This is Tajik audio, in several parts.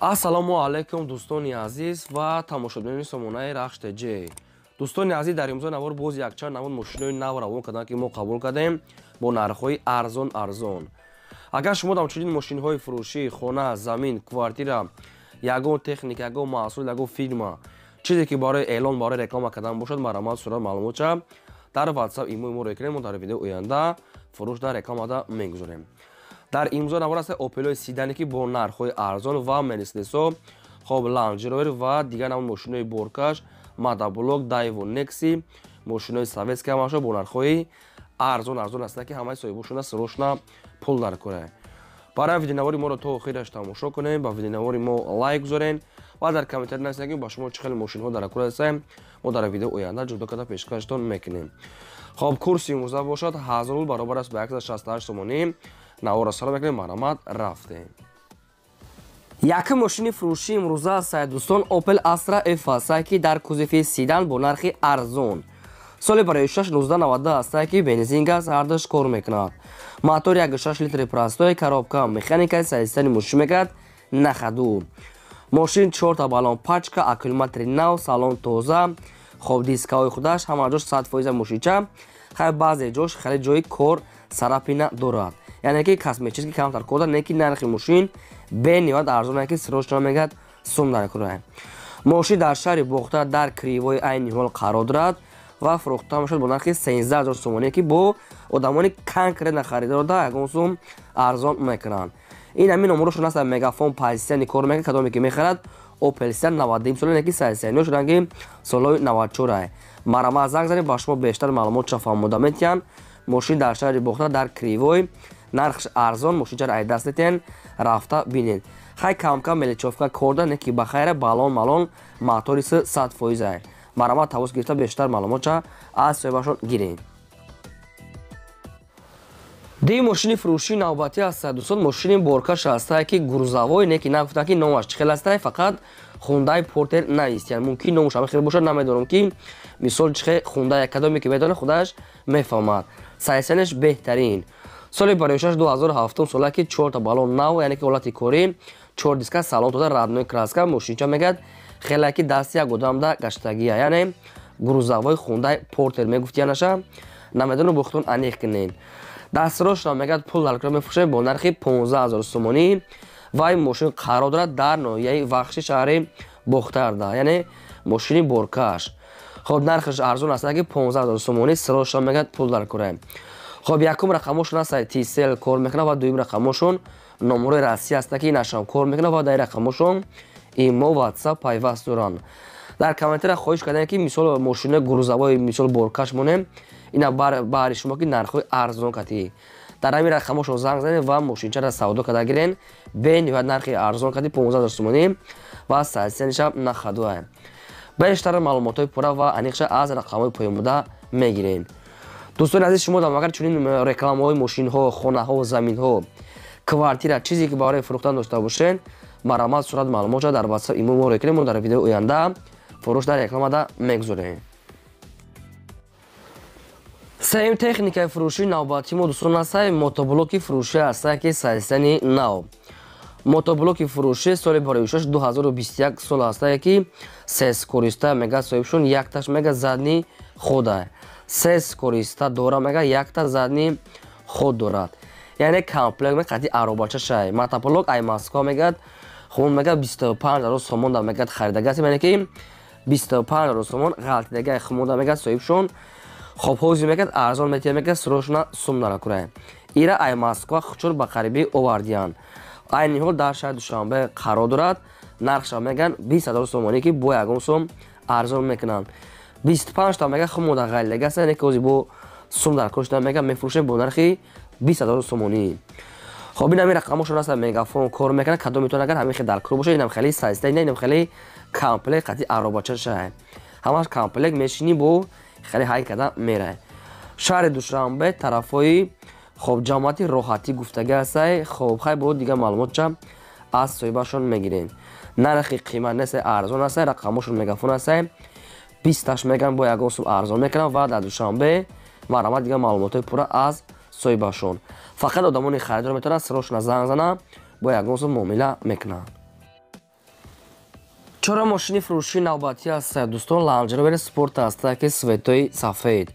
Ассалому алайкум, дӯстони азиз ва тамошобинони сомонаи Рахш ТЖ. Дӯстони азиз, дар имзои навор боз якчанд намуд мошинои нав равон карданд, ки мо қабул кардем бо нархҳои арзон арзон. Агар шумо дар чунин мошинҳои фурӯшӣ, хона, замин, квартира, ягон техника, ягон маҳсул, ягон фирма, чизе ки барои эълон, барои реклама кардан бошад, марҳамат, сурат маълумотша дар WhatsApp, имо мо рекунем, мо дар видеои оянда фурӯш дар рекламада мегузорем. Дар имзо навор аст Опелои седане, ки бо нархҳои арзон, ва Мерседесо, хоб, Ландж Ровер ва дигар намуд мошинои боркаш, мотоблок, Дайво, Некси, мошинои советский, ҳамаашо бо нархҳои арзон арзон ҳастанд, ки ҳамаи соҳибошона срочно пул даркора. Барои видеонавори моро то охираш тамошо кунем, ба видеонавори мо лайк гузорен ва дар комментарий нависед, ки ба шумо чӣ хеле мошинҳо дар кор ҳастем, мо дар видео оянда ҷудо карда пешкаштон мекунем. Хоб, курси имрӯза бошад 1000 рубл, баробар аст ба 168 сомонӣ. Наворро сар мекунем, марҳамат, рафтем. Якум мошини фурӯшии имрӯза аст, дӯстон, Opel Astra F аст, ки дар кузови седан бо нархи арзон. Соли барои 1990 аст, ки бензин, газ ҳардуш кор мекунад. Мотор 1.6 литри простой, коробка механика, состояни мошин мекард на ходу. Мошин чорта баллон пачка, аккумулятори нав, салон тоза, хоб, дискаҳои худаш ҳама ҷош 100% мошинча. Хай, баъзе ҷош хеле ҷои кор царапина дорад, яъне ки косметически камтар кор дорад, не ки нархи мошин бениҳоят арзон, ки срочно мегӯяд сум дар кора. Мошин дар шаҳри Бохтар, дар Кривой айни ҳол қарор дорад ва фурӯхта мешавад бо нархи 13 000 сомонӣ, ки бо одамони конкретно харидорода ягон сум арзон мекунанд. Ин ҳамин номерошон аст, мегафон пасияни кор мекунад. Кадоме ки мехарад, Опел Седан 90 сола, не ки состояниё шудан, ки солҳои 94. Марҳамат, занг занед, ба шумо бештар маълумотша фаҳмода метиҳанд. Мошин дар шаҳри Бохтар, дар Кривой, нархш арзон. Мошинчаро ай даст метиҳен, рафта бинед. Хай, камкам мелочёвка корда, не ки ба хайра, баллон малон, моториси 100%. Марҳамат, тамос гирифта бештар маълумотша аз соҳибашон гиред. Ди мошини фурӯшии навбатӣ аст, дӯстон, мошини боркаш ҳастае, ки грузовой, не ки нагуфтанд, ки номаш чӣ хел ҳастае, фақат Хундай Портер наистиян. Мумкин номаш ҳама хел бошад, намедонам, ки мисол чӣ хел Хундай, кадоме ки медонад, худаш мефаҳмад. Состоянияш беҳтарин. Соли бароишаш 2007 сола, ки чорта баллон нав, яъне ки ҳолати корӣ, чор диска, салон тоза, родной краска. Мошинча мегӯяд хеле ки дасти як одамда гаштагия, яъне грузовой Хундай Портер мегуфтиянаша, намедонам, бо худтон аниқ кунед. Дастрошро мегӯяд пул дар мефурӯшем бо нархи 15 000 сомонӣ. Ва ин мошин қарор дорад дар ноҳияи Вахши, шаҳри Бохтарда, яъне мошини боркаш. Хоб, нархаш арзон аст, ки 15 000 сомонӣ, срочно мегӯяд пул дар кора. Хоб, якум рақамошон аст, Тисел кор мекунад, ва дуюм рақамошон номерои Россия аст, ки инашам кор мекунад, ва дар рақамошон имо, Ватсап пайваст доранд. Дар комментария хоҳиш кардем, ки мисол мошинои грузовой, мисол боркаш монем, ина баҳри шумо, ки нархҳои арзон катӣ. Дар ҳамин рақамошон занг занед ва мошинчаро савдо карда гирен, бениҳоят нархи арзон кади, 15 000 сомонӣ, ва состояниша на ходу. Бештар маълумотҳои пурра ва аниқша аз рақамҳои поёнбуда мегирем. Дӯстони азиз, шумо агар чунин рекламаҳои мошинҳо, хонаҳо, заминҳо, квартира, чизе ки барои фурӯхтан дошта бошед, марҳамат, сурат маълумотша дар WhatsApp, имо мо рекунем, мо дар видеои оянда фурӯш дар рекламада мегузорем. Сеюм техникаи фурӯшии навбатии мо, дӯстон, ҳастае мотоблоки фурӯшӣ ҳастае, ки состояни нав. Мотоблоки фурӯшӣ соли бароишаш 2021 сол ҳастае, ки се скороста мега соҳибшон, якташ мега задний хода, се скороста дора, мега якта задний ход дорад, яъне комплект меқади аробача шай. Мотоблок ай Москва мегӯяд, хун мега 25 000 сомон да мегӯяд харидагаст, яъне ки 25 000 сомон ғалтидагай хумода мегӯяд соҳибшон. Хоб, ҳозир мегӯяд арзон метиҳад, мегӯяд срочно сум наракурай. Ира ай Москва хучур ба қарибӣ овардиянд, айни ҳол дар шаҳри Душанбе қарор дорад. Нархша мегӯянд 20 000 сомонӣ, ки бо ягон сум арзон мекунанд. 25та мега хумода ғалидагаст, яъне ки ҳозир бо сум дар кор шуда, мега мефурӯшем бо нархи 20 000 сомонӣ. Хоб, ин ҳамин рақамошон аст, мегафон кор мекунад. Кадом метавон, агар ҳамин хел дар кор бошад, инам хеле состояния, инам хеле комплект қати аробача шай, ҳамаш комплект, мешинӣ, бо хеле ҳай карда мерай. Шаҳри Душанбе, тарафҳои, хоб, ҷамоати Роҳатӣ гуфтага ҳастай. Хоб, хай, бо дигар маълумотча аз соҳибашон мегирем. Нархи қимат нест, арзон ҳастай, рақамошон мегафон ҳастай. 20-таш меган бо ягон сум арзон мекунам ва дар Душанбе. Марҳамат, дигар маълумотҳои пурра аз соҳибашон. Фақат одамони харидор метавонад срочно занг зана, бо ягон сум муомила мекунанд. Чора мошини фурӯшии навбатӣ аст, дӯстон, Land Rover Sport аст, ки светои сафед.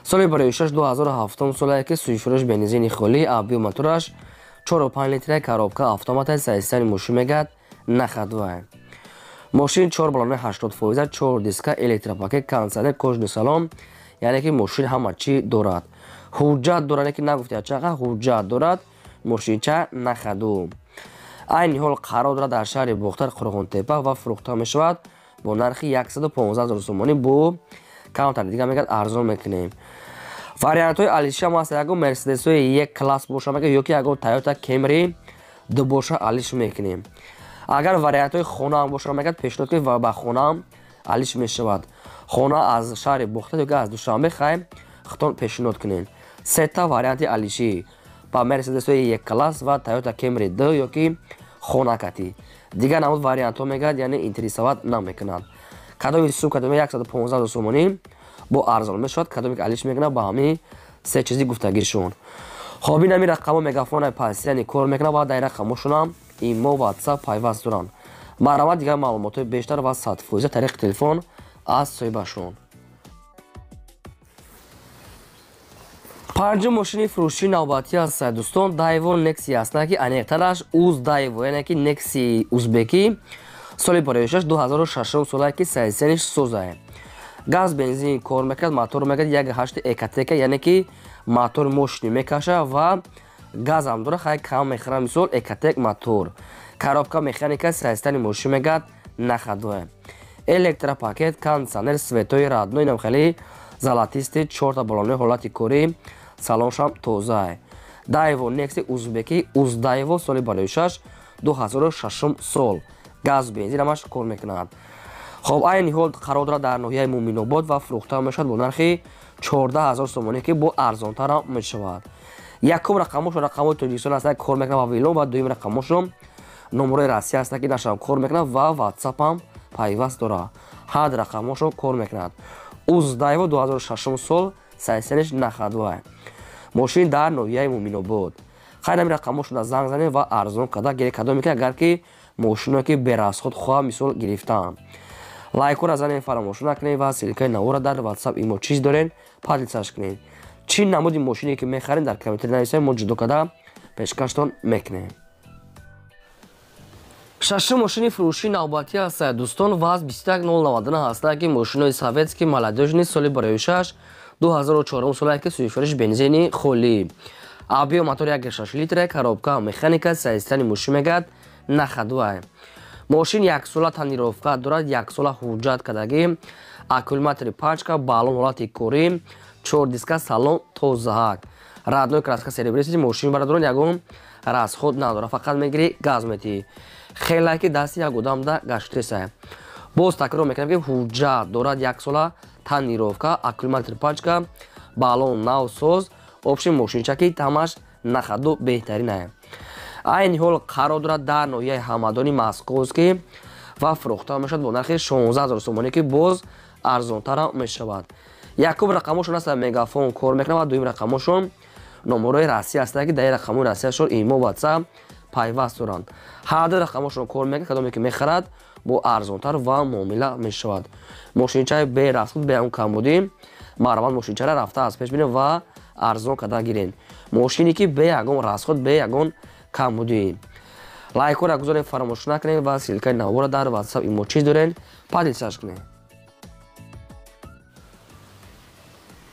Соли бароишаш 2007 солае, ки сӯйфурӯш бензини холӣ, объём мотораш 4,5 литра, коробка автомата, состояни мошин мегӯяд на ходу. Мошин 4 баллони 80%, 4 диска, электропакет, кондиционер, кожаный салон, яъне ки мошин ҳама чӣ дорад. Ҳуҷҷат дорад, ки нагуфти чақа ҳуҷҷат дорад, мошинча на ходу. Айни ҳол қарор дорад дар шаҳри Бохтар, Қурғонтепа ва фурӯхта мешавад бо нархи 115 000 сомонӣ, бо камтар дига мегӯяд арзон мекунем. Вариантҳои алишам ҳаст, ягон Мерседесҳои Е класс боша мегӯяд ё ки ягон Toyota Camry ду боша алиш мекунем. Агар вариантҳои хонаам боша мегӯяд пешниҳод кунед ва ба хонаам алиш мешавад. Хона аз шаҳри Бохтар ё ки аз Душанбе хай хитон пешниҳод кунед. Сета варианти алишӣ ба Мерседесҳои Е класс ва Toyota Camry ду ё ки хонакатӣ. Дигар намуд вариантҳо мегӯяд, яъне интересовать намекунад. Кадоми сум кадоми 115 000 сомонӣ бо арзон мешавад, кадоме ки алиш мекунад ба ҳамин се чизи гуфтагишон. Хоб, ин ҳамин рақамҳо мегафонаи пасияни кор мекунад ва дар рақамҳошонам имо, WhatsApp пайваст доранд. Марҳамат, дигар маълумотҳои бештар ва 100% тариқи телефон аз соҳибашон. Панҷум мошини фурӯшии навбатӣ аст, дӯстон, Daewoo Nexia аст, ки аниқтараш Уз Daewoo, яъне ки Nexia узбекӣ, соли бароишаш 2006 солае, ки состояниш созае. Газ бензин кор мекард, мотор мекард 1.8 экотека, яъне ки мотор мошини мекаша ва газам дора, хай кам мехӯрад, мисол экотек мотор. Коробка механика, состояни мошин мегӯяд на ходу. Электропакет, кондиционер, светои родной, нам хеле золотистый, чорта баллони ҳолати корӣ, салоншам тозае. Daewoo Nexia узбекӣ Уз Daewoo, соли бароишаш 2006 сол. Газ бензин ҳамаш кор мекунад. Хоб, айни ҳол қарор дорад дар ноҳияи Муминобод ва фурӯхта мешавад бо нархи 14 000 сомонӣ, ки бо арзонтарам мешавад. Якум рақамошон рақамҳои Тоҷикистон аст, кор мекунад ва вилон, ва дуюм рақамошон номерои Россия аст, ки нашам кор мекунад ва WhatsApp ҳам пайваст дорад. Ҳар рақамошон кор мекунад. Уз Daewoo 2006 сол, состояниш на ходу. Мошин дар ноҳияи Муминобод. Хайр, ҳамин рақамошонро занг занед ва арзон карда гиред, кадоме ки агар ки мошиное ки берасход хоҳад мисол гирифтан. Лайкҳоро занед фаромӯш накунед ва ссылкаи навора дар WhatsApp имо чиз доред поделиться кунед. Чӣ намуди мошине ки мехаред дар комментарий нависед, мо ҷудо карда пешкаштон мекунем. Шашум мошини фурӯшии навбатӣ аст, дӯстон, ВАЗ 21099 аст, ки мошинои советский молодёжный, соли бароишаш 2004 солае, ки сӯйфурӯш бензини холӣ. Объём мотор 1.6 литра, коробка механика, состояни мошин мегӯяд на ходу. Мошин яксола тонировка дорад, яксола ҳуҷҷат кардагӣ, аккумулятори пачка, баллон ҳолати корӣ, чор диска, салон тозаҳак. Родной краска серебристый, мошин бародарон ягон расход надорад, фақат мегирӣ газ метиҳӣ. Хеле ки дасти як одамда гаштеса. Боз такрор мекунам, ки ҳуҷҷат дорад, яксола тонировка, аккумулятор пачка, баллон навсоз, общий мошинчаки ҳамаш на ходу беҳтаринае. Айни ҳол қарор дорад дар ноҳияи Ҳамадони Московский ва фурӯхта мешавад бо нархи 16 000 сомонӣ, ки боз арзонтарам мешавад. Якум рақамошон аст мегафон кор мекунад ва дуюм рақамошон номерои Россия аст, ки дар рақамҳои Россияшон имо, WhatsApp пайваст доранд. Ҳар ду рақамошон кор мекунад, кадоме ки мехарад бо арзонтар ва муомила мешавад. Мошинчаи берасход, бе он камбудӣ, марҳамат, мошинчаро рафта аз пеш бинед ва арзон карда гиред. Мошине ки бе ягон расход, бе ягон камбудӣ. Лайкҳоро гузоред фаромӯш накунед ва ссылкаи навора дар WhatsApp имо чиз доред поделиться кунед.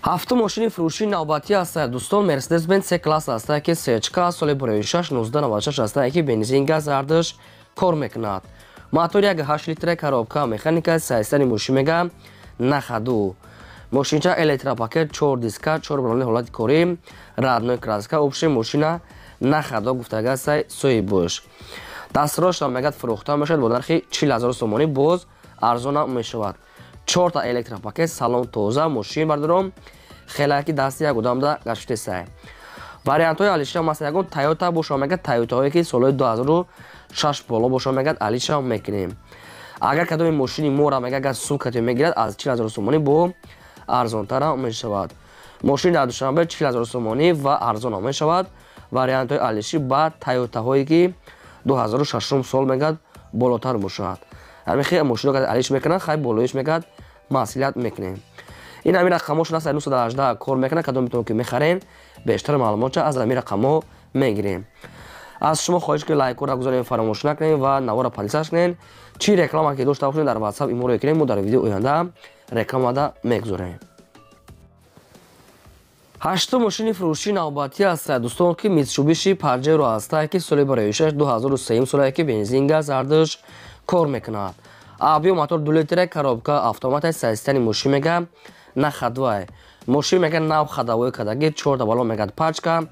Ҳафтум мошини фурӯшии навбатӣ аст, дӯстон, Mercedes-Benz C класс аст, ки сечка, соли бароишаш 1996 аст, ки бензин газ ҳардуш кор мекунад. Мотор 1.8 литра, коробка механика, состояни мошин мега на ходу. Мошинча электропакет, 4 диска, 4 баллони ҳолати корӣ, родной краска, общий мошина на ходу гуфтага сай соҳибош. Дастрошам мегӯяд фурӯхта мешавад бо нархи 40 000 сомонӣ, боз арзонам мешавад. Чорта электропакет, салон тоза, мошин бардором хеле ки дасти як одамда гаштесай. Вариантҳои алиша масалан ягон Toyota боша мегӯяд, Toyota-ҳое ки солҳои 2006 боло боша мегӯяд алиша мекунем. Агар кадоми мошини мора мегӯяд агар сумкате мегирад аз 40 000 сомонӣ бо арзонтарам мешавад. Мошин дар Душанбе 40 000 сомонӣ ва арзонам мешавад. Вариантҳои алиши ба Toyota-ҳое ки 2006 сол мегӯяд болотар бошад. Ҳамин хел мошино алиш мекунад, хай болоиш мекард, маслиҳат мекунем. Ин ҳамин рақамҳошон аст, 918 кор мекунад. Кадом метавон ки мехарем, бештар маълумотча аз ҳамин рақамҳо мегирем. Аз шумо хоҳиш ки лайкҳоро гузорем, фаромӯш накунем ва навора подписаться кунем. Чӣ реклама ки дошта бошем, дар WhatsApp иморо кунем, мо дар видео оянда рекламада мегузорем. Ҳаштум мошини фурӯшии навбатӣ аст, дӯстон, ки Митсубиши Паджеро ҳастае, ки соли бароишаш 2003 солае, ки бензин, газ ҳардуш кор мекунад. Объём мотор 2 литра, коробка автомат. Состояние мошин мега на ходовой. Мошин мега нав ходовой кадаги, чорта балон мегад пачка,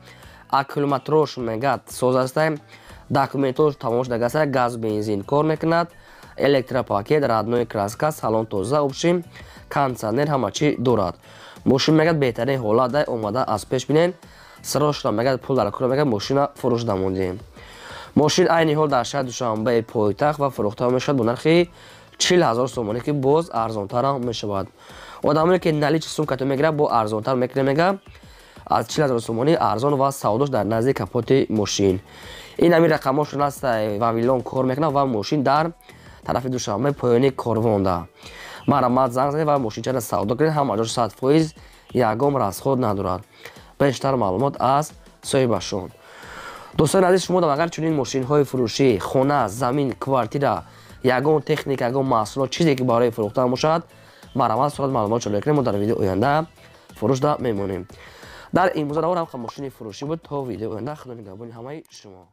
аккумуляторш мегад соз астай, документош тамом шудагастай, газ, бензин кор мекунад, электропакет, родной краска, салон тоза, общем, кондиционер, ҳама чӣ дорад. Мошин мегад беҳтарин ҳолат дай, омада аз пеш бинен. Срочно мегад пул дар кор, мегад мошина фурӯш дамондем. Мошин айни ҳол дар шаҳри Душанбеи пойтахт ва фурӯхта мешавад бо нархи 40 000 сомонӣ, ки боз арзонтарам мешавад. Одамоне ки наличный сумкато мегирад, бо арзонтар мекунем, мега аз 40 000 сомонӣ арзон ва савдош дар назди капоти мошин. Ин ҳамин рақамҳошон аст, Вавилон кор мекунад ва мошин дар тарафи Душанбе, поёни Корвонда. Марҳамат, занг занед ва мошинчаро савдо кунед. Ҳама ҷош 100%, ягон расход надорад. Бештар маълумот аз соҳибашон. Дӯстони азиз, шумо агар чунин мошинҳои фурӯшӣ, хона, замин, квартира, ягон техника, ягон маҳсулот, чизе ки барои фурӯхтан бошад, марҳамат, сурат маълумот шуда кунед, мо дар видеои оянда фурӯшда мемонем. Дар имрӯза навор ҳам мошини фурӯшӣ буд. То видеои оянда, худо нигаҳбони ҳамаи шумо.